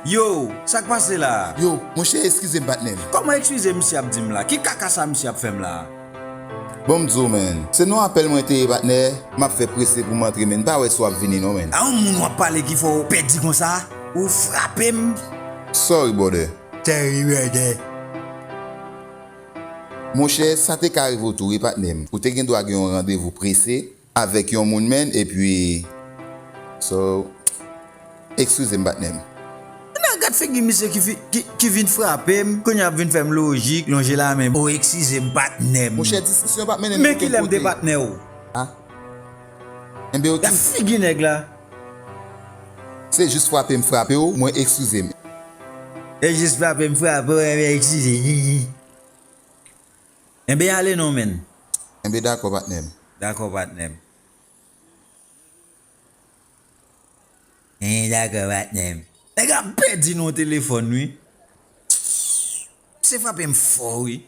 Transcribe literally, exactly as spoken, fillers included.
Yo, sa k pase la? Yo, monchè, eskize m, patnè m. Kòman eskize misye ap di m la? Ki kaka sa misye ap fè m la? Bon, m di w, man. Se nan apèl mwen te ye, patnè. M ap fè prese pou m antre, man. M pa wè si w ap vini, non, man. A yon moun w ap pale ki fè w pèdi konsa? Ou frape m? Sorry, brother. Sorry, brother. Monchè, sa te ka rive w tou, wi, patnè m. Ou te gen dwa gen yon randevou prese avèk yon moun, man, epi. So, eskize m, patnè m. Nan gad figi misye ki, fi- ki, ki vin frape m, kounye a ap vin fè m lojik, lonje lamen. O, eskize m, patnè m. Monchè, diskisyon p ap mennen nou Men ki lè m te okenn kote. Patnè w? A? Enben, oke. Gad figi nèg la. Se jis frape m frape w, mwen eskize m. E jis frape m frape w, enben eskize. Enben ale non, man. Enben, dakò, patnè m. Dakò, patnè m. Enben, dakò, patnè m. Nèg ap pèdi nan telefòn, wi. Se frape m fò, wi.